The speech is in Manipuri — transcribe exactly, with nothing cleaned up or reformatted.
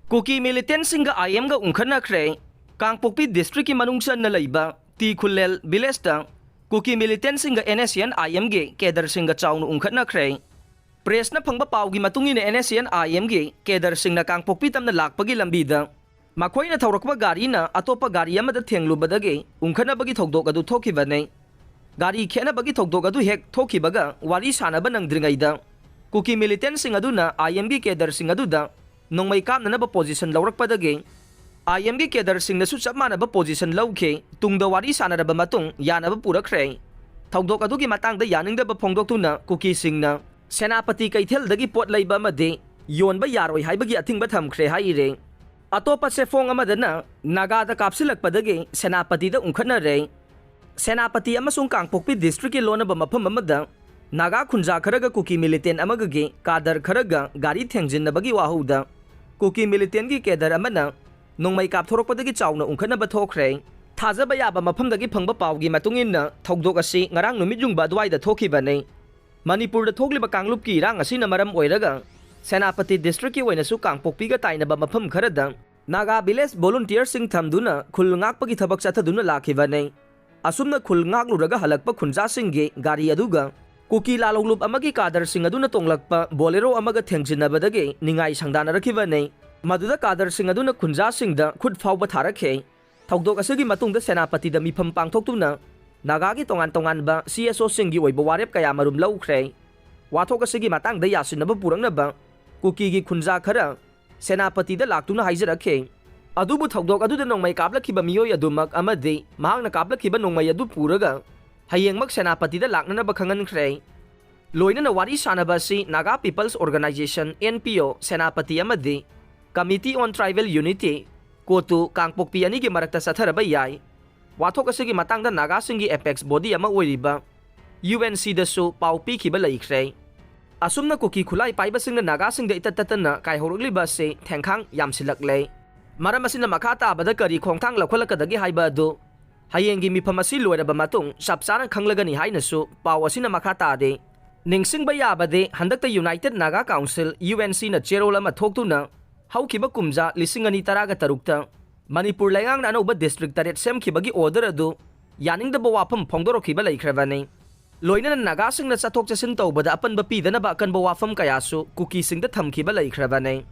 ꯀꯨꯀꯤ ꯃꯤꯂꯤꯇꯦꯟꯁꯤꯡꯒ ꯑꯥꯏ ꯑꯦꯝꯒ ꯎꯪꯈꯠꯅꯈ꯭ꯔꯦ꯫ ꯀꯥꯡꯄꯣꯛꯄꯤ ꯗꯤꯁꯇ꯭ꯔꯤꯛꯀꯤ ꯃꯅꯨꯡ ꯆꯟꯅ ꯂꯩꯕ ꯇꯤ ꯈꯨꯂꯦꯜ ꯚꯤꯂꯦꯖꯇ ꯀꯨꯀꯤ ꯃꯤꯂꯤꯇꯦꯟꯁꯤꯡꯒ ꯑꯦꯟ ꯑꯦꯁ ꯑꯦꯟ ꯑꯥꯏ ꯑꯦꯝꯒꯤ ꯀꯦꯗꯔꯁꯤꯡꯒ ꯆꯥꯎꯅ ꯎꯪꯈꯠꯅꯈ꯭ꯔꯦ꯫ ꯄ꯭ꯔꯦꯁꯅ ꯐꯪꯕ ꯄꯥꯎꯒꯤ ꯃꯇꯨꯡ ꯏꯟꯅ, ꯑꯦꯟ ꯑꯦꯁ ꯑꯦꯟ ꯑꯥꯏ ꯑꯦꯝꯒꯤ ꯀꯦꯗꯔꯁꯤꯡꯅ ꯀꯥꯡꯄꯣꯛꯄꯤ ꯇꯝꯅ ꯂꯥꯛꯄꯒꯤ ꯂꯝꯕꯤꯗ ꯃꯈꯣꯏꯅ ꯊꯧꯔꯛꯄ ꯒꯥꯔꯤꯅ ꯑꯇꯣꯞꯄ ꯒꯥꯔꯤ ꯑꯃꯗ ꯊꯦꯡꯂꯨꯕꯗꯒꯤ ꯎꯪꯈꯠꯅꯕꯒꯤ ꯊꯧꯗꯣꯛ ꯑꯗꯨ ꯊꯣꯛꯈꯤꯕꯅꯤ꯫ ꯒꯥꯔꯤ ꯈꯦꯠꯅꯕꯒꯤ ꯊꯧꯗꯣꯛ ꯑꯗꯨ ꯍꯦꯛ ꯊꯣꯛꯈꯤꯕꯒ ꯋꯥꯔꯤ ꯁꯥꯅꯕ ꯅꯪꯗ꯭ꯔꯤꯉꯩꯗ ꯀꯨꯀꯤ ꯃꯤꯂꯤꯇꯦꯟꯁꯤꯡ ꯑꯗꯨꯅ ꯑꯥꯏ ꯑꯦꯝꯒꯤ ꯀꯦꯗꯔꯁꯤꯡ ꯑꯗꯨꯗ ꯅꯣꯡꯃꯩ ꯀꯥꯞꯅꯅꯕ ꯄꯣꯖꯤꯁꯟ ꯂꯧꯔꯛꯄꯗꯒꯤ ꯑꯥꯏ ꯑꯦꯝꯒꯤ ꯀꯦꯗꯔꯁꯤꯡꯅꯁꯨ ꯆꯞ ꯃꯥꯟꯅꯕ ꯄꯣꯖꯤꯁꯟ ꯂꯧꯈꯤ꯫ ꯇꯨꯡꯗ ꯋꯥꯔꯤ ꯁꯥꯅꯔꯕ ꯃꯇꯨꯡ ꯌꯥꯅꯕ ꯄꯨꯔꯛꯈ꯭ꯔꯦ꯫ ꯊꯧꯗꯣꯛ ꯑꯗꯨꯒꯤ ꯃꯇꯥꯡꯗ ꯌꯥꯅꯤꯡꯗꯕ ꯐꯣꯡꯗꯣꯛꯇꯨꯅ ꯀꯨꯀꯤꯁꯤꯡꯅ ꯁꯦꯅꯥꯄꯇꯤ ꯀꯩꯊꯦꯜꯗꯒꯤ ꯄꯣꯠ ꯂꯩꯕ ꯑꯃꯗꯤ ꯌꯣꯟꯕ ꯌꯥꯔꯣꯏ ꯍꯥꯏꯕꯒꯤ ꯑꯊꯤꯡꯕ ꯊꯝꯈ꯭ꯔꯦ ꯍꯥꯏꯔꯦ꯫ ꯑꯇꯣꯞꯄ ꯆꯦꯐꯣꯡ ꯑꯃꯗꯅ ꯅꯥꯒꯥꯗ ꯀꯥꯞꯁꯤꯜꯂꯛꯄꯗꯒꯤ ꯁꯦꯅꯥꯄꯇꯤꯗ ꯎꯪꯈꯠꯅꯔꯦ꯫ ꯁꯦꯅꯥꯄꯇꯤ ꯑꯃꯁꯨꯡ ꯀꯥꯡꯄꯣꯛꯄꯤ ꯗꯤꯁꯇ꯭ꯔꯤꯛꯀꯤ ꯂꯣꯟꯅꯕ ꯃꯐꯝ ꯑꯃꯗ ꯅꯥꯒꯥ ꯈꯨꯟꯖꯥ ꯈꯔꯒ ꯀꯨꯀꯤ ꯃꯤꯂꯤꯇꯦꯟ ꯑꯃꯒꯒꯤ ꯀꯥꯗꯔ ꯈꯔꯒ ꯒꯥꯔꯤ ꯊꯦꯡꯖꯤꯟꯅꯕꯒꯤ ꯋꯥꯍꯧꯗ ꯀꯨꯀꯤ ꯃꯤꯂꯤꯇꯦꯟꯒꯤ ꯀꯦꯗꯔ ꯑꯃꯅ ꯅꯣꯡꯃꯩ ꯀꯥꯞꯊꯣꯔꯛꯄꯗꯒꯤ ꯆꯥꯎꯅ ꯎꯪꯈꯠꯅꯕ ꯊꯣꯛꯈ꯭ꯔꯦ꯫ ꯊꯥꯖꯕ ꯌꯥꯕ ꯃꯐꯝꯗꯒꯤ ꯐꯪꯕ ꯄꯥꯎꯒꯤ ꯃꯇꯨꯡ ꯏꯟꯅ ꯊꯧꯗꯣꯛ ꯑꯁꯤ ꯉꯔꯥꯡ ꯅꯨꯃꯤꯠ ꯌꯨꯡꯕ ꯑꯗꯨꯋꯥꯏꯗ ꯊꯣꯛꯈꯤꯕꯅꯤ꯫ ꯃꯅꯤꯄꯨꯔꯗ ꯊꯣꯛꯂꯤꯕ ꯀꯥꯡꯂꯨꯞꯀꯤ ꯏꯔꯥꯡ ꯑꯁꯤꯅ ꯃꯔꯝ ꯑꯣꯏꯔꯒ ꯁꯦꯅꯥꯄꯇꯤ ꯗꯤꯁꯇ꯭ꯔꯤꯛꯀꯤ ꯑꯣꯏꯅꯁꯨ ꯀꯥꯡꯄꯣꯛꯄꯤꯒ ꯇꯥꯏꯅꯕ ꯃꯐꯝ ꯈꯔꯗ ꯅꯥꯒꯥ ꯚꯤꯂꯦꯖ ꯚꯣꯂꯨꯟꯇꯤꯌꯔꯁꯤꯡ ꯊꯝꯗꯨꯅ ꯈꯨꯜ ꯉꯥꯛꯄꯒꯤ ꯊꯕꯛ ꯆꯠꯊꯗꯨꯅ ꯂꯥꯛꯈꯤꯕꯅꯤ꯫ ꯑꯁꯨꯝꯅ ꯈꯨꯜ ꯉꯥꯛꯂꯨꯔꯒ ꯍꯜꯂꯛꯄ ꯈꯨꯟꯖꯥꯁꯤꯡꯒꯤ ꯒꯥꯔꯤ ꯑꯗꯨꯒ ꯀꯨꯀꯤ ꯂꯥꯂꯣꯡꯂꯨꯞ ꯑꯃꯒꯤ ꯀꯥꯗꯔꯁꯤꯡ ꯑꯗꯨꯅ ꯇꯣꯡꯂꯛꯄ ꯕꯣꯂꯦꯔꯣ ꯑꯃꯒ ꯊꯦꯡꯖꯤꯟꯅꯕꯗꯒꯤ ꯅꯤꯡꯉꯥꯏ ꯁꯪꯗꯥꯅꯔꯛꯈꯤꯕꯅꯤ꯫ ꯃꯗꯨꯗ ꯀꯥꯗꯔꯁꯤꯡ ꯑꯗꯨꯅ ꯈꯨꯟꯖꯥꯁꯤꯡꯗ ꯈꯨꯠ ꯐꯥꯎꯕ ꯊꯥꯔꯛꯈꯤ꯫ ꯊꯧꯗꯣꯛ ꯑꯁꯤꯒꯤ ꯃꯇꯨꯡꯗ ꯁꯦꯅꯥꯄꯇꯤꯗ ꯃꯤꯐꯝ ꯄꯥꯡꯊꯣꯛꯇꯨꯅ ꯅꯥꯒꯥꯒꯤ ꯇꯣꯉꯥꯟ ꯇꯣꯉꯥꯟꯕ ꯁꯤ ꯑꯦꯁ ꯑꯣꯁꯤꯡꯒꯤ ꯑꯣꯏꯕ ꯋꯥꯔꯦꯞ ꯀꯌꯥ ꯃꯔꯨꯝ ꯂꯧꯈ꯭ꯔꯦ꯫ ꯋꯥꯊꯣꯛ ꯑꯁꯤꯒꯤ ꯃꯇꯥꯡꯗ ꯌꯥꯁꯤꯟꯅꯕ ꯄꯨꯔꯛꯅꯕ ꯀꯨꯀꯤꯒꯤ ꯈꯨꯟꯖꯥ ꯈꯔ ꯁꯦꯅꯥꯄꯇꯤꯗ ꯂꯥꯛꯇꯨꯅ ꯍꯥꯏꯖꯔꯛꯈꯤ꯫ ꯑꯗꯨꯕꯨ ꯊꯧꯗꯣꯛ ꯑꯗꯨꯗ ꯅꯣꯡꯃꯩ ꯀꯥꯞꯂꯛꯈꯤꯕ ꯃꯤꯑꯣꯏ ꯑꯗꯨꯃꯛ ꯑꯃꯗꯤ ꯃꯍꯥꯛꯅ ꯀꯥꯞꯂꯛꯈꯤꯕ ꯅꯣꯡꯃꯩ ꯑꯗꯨ ꯄꯨꯔꯒ ꯍꯌꯦꯡꯃꯛ ꯁꯦꯅꯥꯄꯇꯤꯗ ꯂꯥꯛꯅꯅꯕ ꯈꯪꯍꯟꯈ꯭ꯔꯦ꯫ ꯂꯣꯏꯅꯅ ꯋꯥꯔꯤ ꯁꯥꯅꯕ ꯑꯁꯤ Naga people's organisation, N P O, Senapati ꯑꯃꯗꯤ Committee on Tribal Unity, ꯀꯣꯇꯨ, ꯀꯥꯡꯄꯣꯛꯄꯤ ꯑꯅꯤꯒꯤ ꯃꯔꯛꯇ ꯆꯠꯊꯔꯕ ꯌꯥꯏ꯫ ꯋꯥꯊꯣꯛ ꯑꯁꯤꯒꯤ ꯃꯇꯥꯡꯗ ꯅꯥꯒꯥꯁꯤꯡꯒꯤ ꯑꯦꯄꯦꯛꯁ ꯕꯣꯗꯤ ꯑꯃ ꯑꯣꯏꯔꯤꯕ ꯌꯨ ꯑꯦꯟ ꯁꯤꯗꯁꯨ ꯄꯥꯎ ꯄꯤꯈꯤꯕ ꯂꯩꯈ꯭ꯔꯦ꯫ ꯑꯁꯨꯝꯅ ꯀꯨꯀꯤ ꯈꯨꯠꯂꯥꯏ ꯄꯥꯏꯕꯁꯤꯡꯅ ꯅꯥꯒꯥꯁꯤꯡꯗ ꯏꯇꯠ ꯇꯠꯇꯅ ꯀꯥꯏꯍꯧꯔꯛꯂꯤꯕ ꯑꯁꯤ ꯊꯦꯡꯈꯥꯡ ꯌꯥꯝꯁꯤꯜꯂꯛꯂꯦ꯫ ꯃꯔꯝ ꯑꯁꯤꯅ ꯃꯈꯥ ꯇꯥꯕꯗ ꯀꯔꯤ ꯈꯣꯡꯊꯥꯡ ꯂꯧꯈꯠꯂꯛꯀꯗꯒꯦ ꯍꯥꯏꯕ ꯑꯗꯨ ꯍꯌꯦꯡꯒꯤ ꯃꯤꯐꯝ ꯑꯁꯤ ꯂꯣꯏꯔꯕ ꯃꯇꯨꯡ ꯆꯞ ꯆꯥꯅ ꯈꯪꯂꯒꯅꯤ ꯍꯥꯏꯅꯁꯨ ꯄꯥꯎ ꯑꯁꯤꯅ ꯃꯈꯥ ꯇꯥꯔꯤ꯫ ꯅꯤꯡꯁꯤꯡꯕ ꯌꯥꯕꯗꯤ, ꯍꯟꯗꯛꯇ united Naga council, U N ꯁꯤꯅ ꯆꯦꯔꯣꯜ ꯑꯃ ꯊꯣꯛꯇꯨꯅ ꯍꯧꯈꯤꯕ ꯀꯨꯝꯖꯥ ꯂꯤꯁꯤꯡ ꯑꯅꯤ ꯇꯔꯥꯒ ꯇꯔꯨꯛꯇ ꯃꯅꯤꯄꯨꯔ ꯂꯩꯉꯥꯛꯅ ꯑꯅꯧꯕ district ꯇꯔꯦꯠ ꯁꯦꯝꯈꯤꯕꯒꯤ order ꯑꯗꯨ ꯌꯥꯅꯤꯡꯗꯕ ꯋꯥꯐꯝ ꯐꯣꯡꯗꯣꯔꯛꯈꯤꯕ ꯂꯩꯈ꯭ꯔꯕꯅꯤ꯫ ꯂꯣꯏꯅꯅ ꯅꯥꯒꯥꯁꯤꯡꯅ ꯆꯠꯊꯣꯛ ꯆꯠꯁꯤꯟ ꯇꯧꯕꯗ ꯑꯄꯟꯕ ꯄꯤꯗꯅꯕ ꯑꯀꯟꯕ ꯋꯥꯐꯝ ꯀꯌꯥꯁꯨ ꯀꯨꯀꯤꯁꯤꯡꯗ ꯊꯝꯈꯤꯕ ꯂꯩꯈ꯭ꯔꯕꯅꯤ꯫